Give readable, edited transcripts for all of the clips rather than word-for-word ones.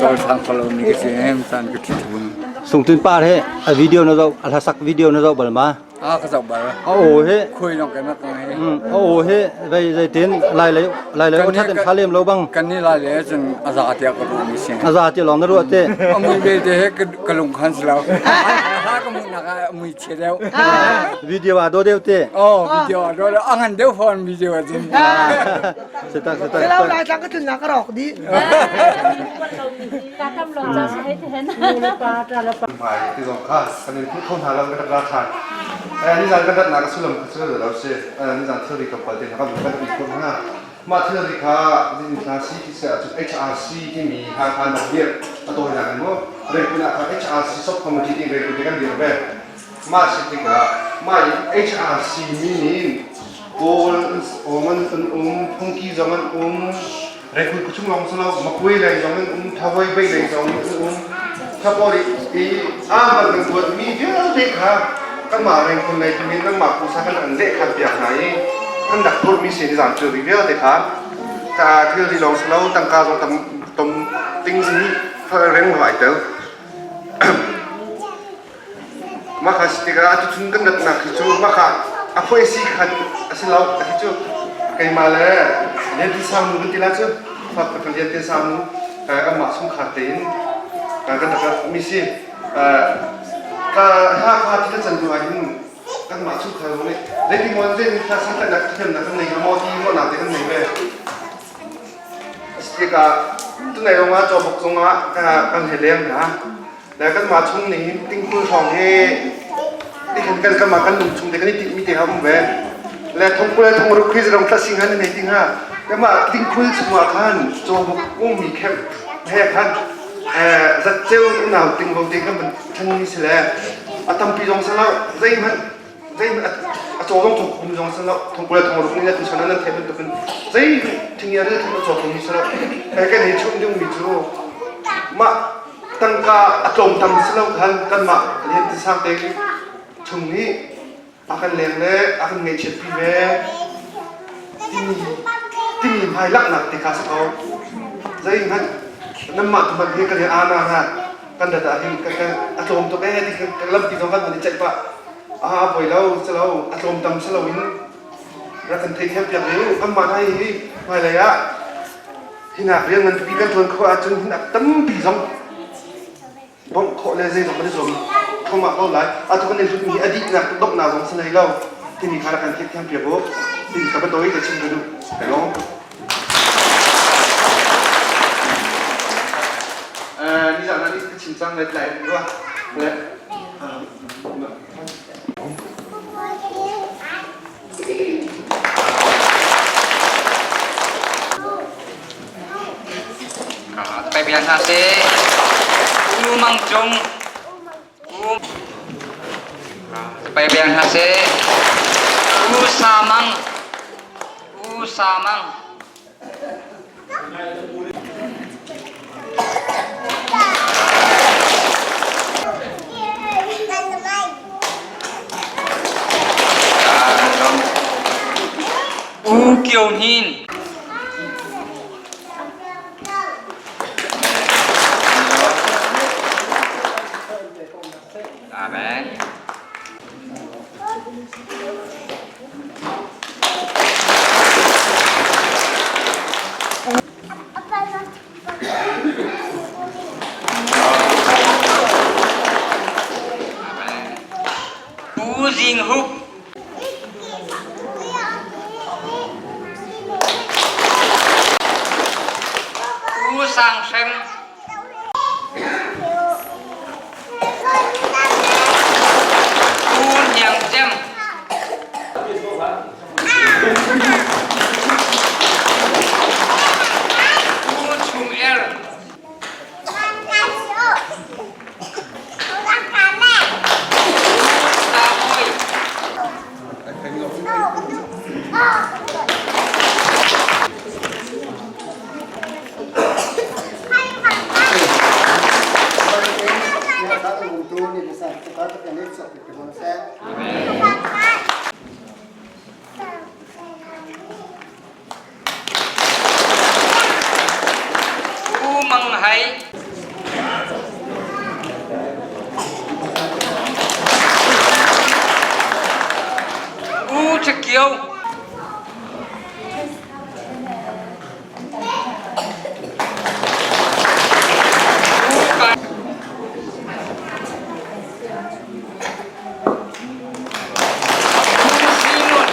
Cawlcang kho lomi ka si caan ka ṭhi ṭhu. Sungtun par he a video na zoh a hlasak video na zoh bal ma? A ka zoh bal. A aw he Khui lawng kan rak ngai. A aw he vei zeitin lai lei lai lei aw that in tha lem lo bang. Kan ni lai le cun a za tiah ka ruah mi si. A za ti lawng na ruah te. A mui belte he ka lung khan si lo. Ha ka mu nak ah mui chia deuh. Video a do deuh te. Oh video a do a ngan deuh fawn video a cun. Setak setak. Kalau lai tlang ka tlun nak ka rawk dih. Hmai ti zong kha kan in phut kho hna lo kan rak ra ṭhan. Nizan kan ratnak a sullam kha cu lo si. Nizan thilri tlawmpal te hna kan kan in phurh hna. Mah thilri kha hna si ti si ahcun HRC timi Hakha nak dirh a tawinak in mu. Rengkun ah kha HRC subcommittee ti rengkun te kan dirh ve. Mah si tikah mah i HRC min in Kawl an um, phungki zong an um, Rekhun khuachung lawng si lo, Makwe lei zong in um, Thawei bei lei zong in um. Thapor i aa ban kan tuanmi vialte kha kanmah rengkhun lei tumin nangmah pusa kan an leh khan piak hna i kan rak phurhmi si nizan thilri vialte kha ka thilri lawng si lo tangka zong tam tom ting nih reng lo ai tel. Mah kha si tikah atuchun kan ratnak hi cu mah kha a phuaisi khan a si lo a si cu keimah le Lian Tin Sang nu kan ti la cu fak ka Lian Tin Sang nu kanmah chungkhar tein kan rak mi si ka ha kha thil can duh ah hin kanmah chungkhar zong nih zeitin maw zeitin thla santlaihnak thiamnak kan nei hnga maw ti ruahnak te kan nei ve. A si tikah tunai zongah cawbuk zongah kan hei leng hna. Le kanmah chung ning hin tingkul hrawng hi tikhin kan kanmah kan lung chung te kan i tinh mi te ha um ve. Le thongkul le thongruk khi zong tlasing han nei ting ha. Kanmah tingkul chungah khan cawbuk ummi khem he khan zatceu unau tingvo te kan van than mi si le a tampi zong si lo zeihmanh zei a caw zong thong kum zong san lo thong kul thong ruk ni na tu san nan thei bantukin zei thing ya thong a caw mi san lo kai kan hi chum ding mi cu mah tangka a tlawm tam si lo khan kan mah lian ti sang te chung nih a kan leng le a kan ngaihchiat pi ve timi timi hmai laknak te kha si ko zei hmanh nanmah tu hmanh hi kan i ana ha kan rat ah hin a tlawm tuk ee ti kan lampi zong kan van i ceih pah a poi lo si lo a tlawm tam si lo in rak kan theithiam piak ve u kanmah hna hi hmailei ah hinak rian ngan pipi kan ṭuan khawh ahcun hinak tampi zong bawmh khawh le zeizong kan i zuam thluahmah ko lai atu kan i hlutmi hi a dihnak donghnak zong si hlei lo timi kha rak kan theihthiam piak u timi kha biatawi te chim ka duh hello Nizan ah ka chim cang lai tlai rua. Le Pai biang hna seh. U Mang Cung. U Pai biang hna seh. U Sa Mang. U Sa Mang. U Kio Hnin. Amen. Pu Zing Hup. Hai. U Ṭha Kio. U Kai. U Simon.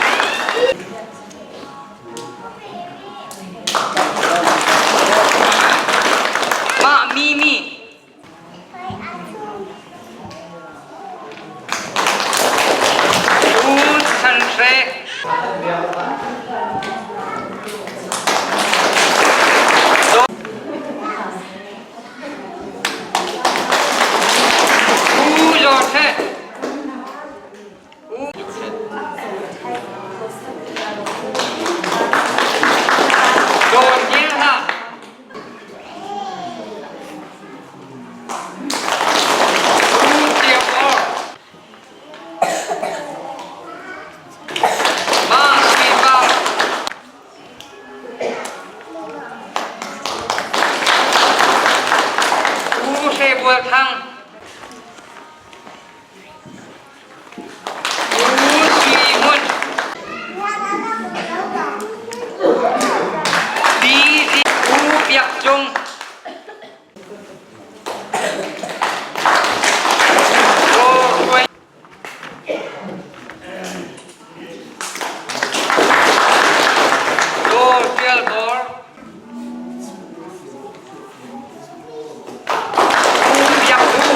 Mah Mimi. U Chan Hre. U Zaw Hre. Dawn hngel hlah. U Cio Or. Ma Sui Par. U Hre Bual Thang. Biak Cung. Dawr Tial Bor. Biak Hu.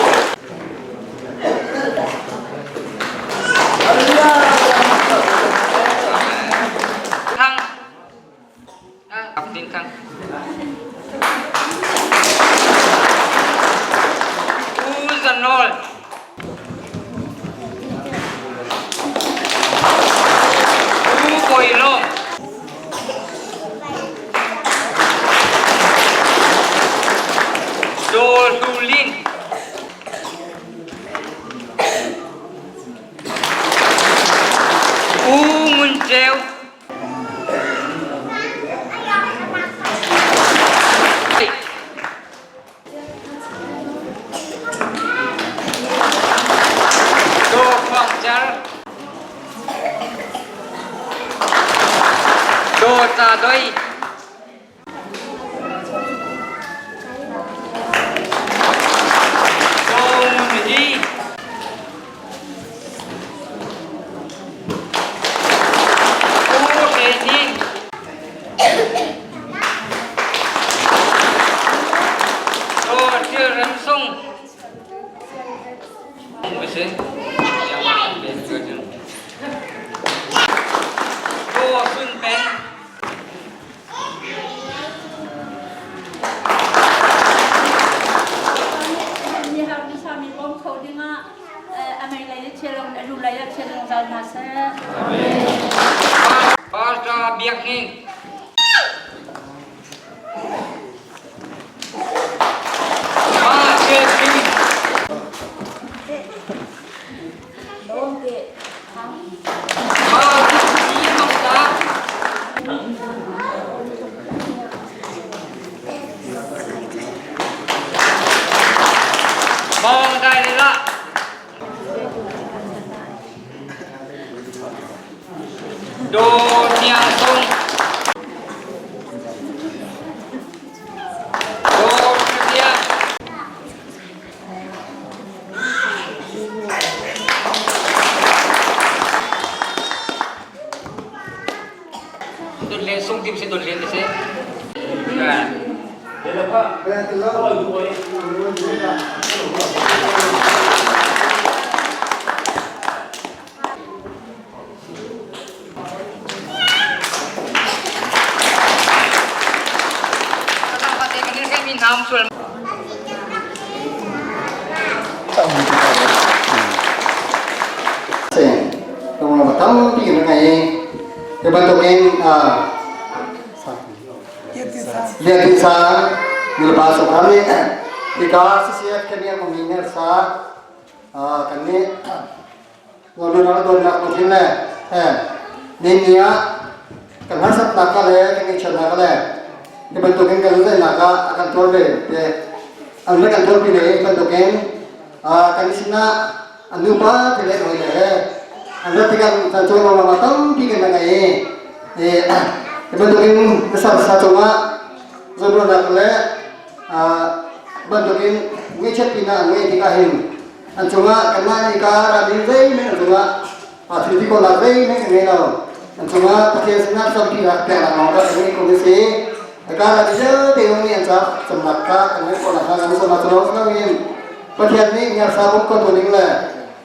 Thang. Ap Ding Thang. U Zanol. U Bawi Lawm. Daw Hlu Lin. U Ngun Ceu. Daw Khuang Cer. Daw Ca Doi. Daw Ngun Hi. U Hre Hnin. Daw Thil Rem Sung. Daw Sun Pen. Mi bawm kho dingah a mei lei le thial a lu lei ah thial zungzal hna seh. Pastor Biak Hnin. Ma Che Ping. Ma Thi Mang Ta. Mong dai le la. Do Nia Sung. Do Nia. Dun Len Sung tim si Dun Len si. Tampi kan ngei i hi bantukin Lian Sang nulepa sungkhar nih hika CCF Kenya mami sa kan nih Nunang dawtnak lungthin le he nihin ni ah kan harsatnak kha le kan ngaihchiatnak le Hi bantukin kan zeihnak ah a kan tuar ve te an le kan tuarpi le hi bantukin kan sinah an nupa te le hawi le he an rat tikah caan cawn lawng tampi kan ngei i hi bantukin na sa cungah zawnruahnak le bantukin ngaihchiat pinak an ngeih tikah hin an cungah kanmah nih ka rami zeihmanh an cungah thil ti khawhnak zeihmanh kan ngei lo. An cungah Pathian sinah campinak peknak lawng kan ngei ko si. Ka rami vialte zong nih an ca camnak kha kan ngeih khawh nakhnga kan sawmnak cu lawng si loin Pathian nih ngiarsa bawmh ko tu ning le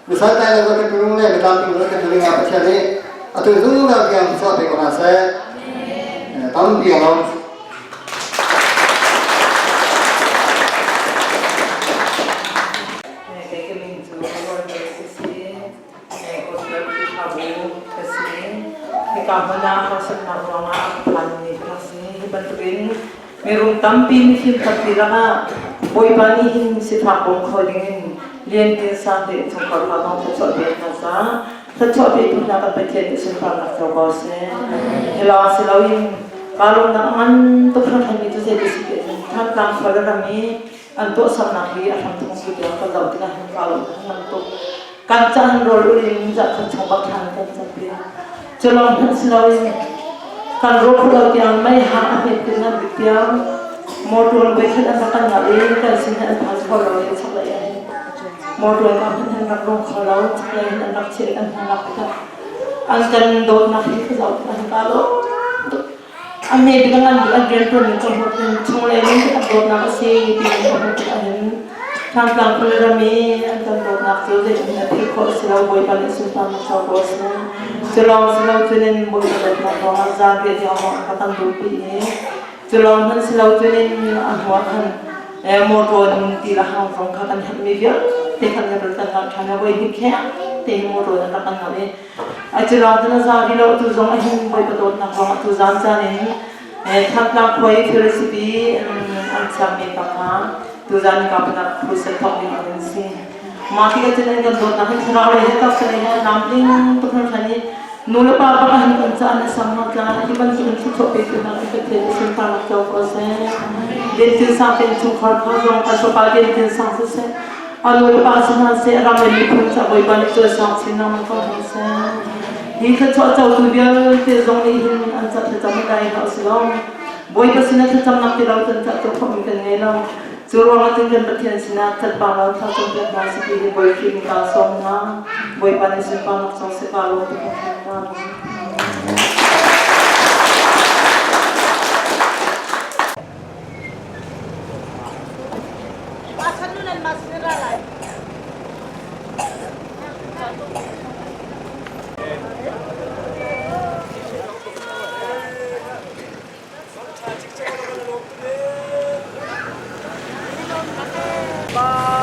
misal tai le kan tung le mitlamtling le kan ning ah Pathian nih atu zungzal tiang chuah pe ko hna seh. Tampi a lawm. Kei ka min cu Walter si Gospel Khrihfabu ka si. Hika hmun ah harsatnak ruangah a phanmi ka si. Hi bantukin mirum tampi mifim tampi lakah Bawipa nih hin sifak bawm kho dingin Lian Tin Sang te innchungkhar kha zong thluachuah pek hna sah. Thluachuah petu hna kan Pathian nih sunparnak co ko seh. Hi lawng si loin kaa lawmnak a ngan tuk hringhranmi cu zei ti si ti ahcun Thantlang khua le ram i an tuahsernak hi a hramthawk tu tiang kan zoh tikah hin kaa lawmnak a ngan tuk. Kan caan rawl ul in zarhkhat chung bak thlan kan campi. Cu lawng hmanh si loin kan rawl lo tiang mei hang a hmet tin nan bik tiang motor voikhat an rak kan ngalh i kan sin hin an phan kho lo i chaklei ah hin motor ka hmanh hin rak rung kho lo chaklei hin an rak chiah i kan hna lak tikah an kan dawtnak hi ka zoh tikah hin kaa lawm tuk. An ne bik a ngan bik an rianṭuan ning ka hmuh hin chunglei in an dawtnak a si ti in ka hmuh tikah hin Thantlang khuali ram i an kan dawtnak cu zeitin a philh khawh a si lo. Bawipa nih sunparnak co ko a si. Cu lawng si lo cunin Bawipa dawtnak ruangah zanriah tiang zong an rak kan duhpi i cu lawng hmanh si lo cunin a hnuah khan motor ti le hang zong kha kan herhmi vialte khan kan rak kan ngah ṭhan i voi hnih kheng te hi motor an rak kan ngalh i A cu lawng cun a za rih lo tu zong a hin Bawipa dawtnak ruangah tu zan caan in Thantlang khua i thil recipe an siammi pa kha tuzan ka panak crusade thawk ding an si. Mah tikah cun an kan dawtnak hi thlarau lei he taksa lei he lamtling tuk hringhran i nu le pa bak ah hin kan caan a sang hna tla hi bantuk in thluachuah petu hna kan Pathian i sunparnak co ko seh. Lian Sang te chungkhar kha zong kan fapa Lian Sang siseh A nu le pa si hna seh, ram le miphun ca Bawipa nih cawisang chin lengmang ko hna seh. Hi thluachuah cotu vialte zong nih hin an ca thlacam i dai hlah usih law, Bawipa sinah thlacamnak ti lo cun cah tuah khawhmi kan ngei lo. Cu ruangah cun kan Pathian sinah thatpang lo thla campiak hna sih ti hi Bawi Khrih nih kaa sawm hna. Bawipa nih sunparnak cang seh kaa lawm tuk hringhran. Amen. Ba.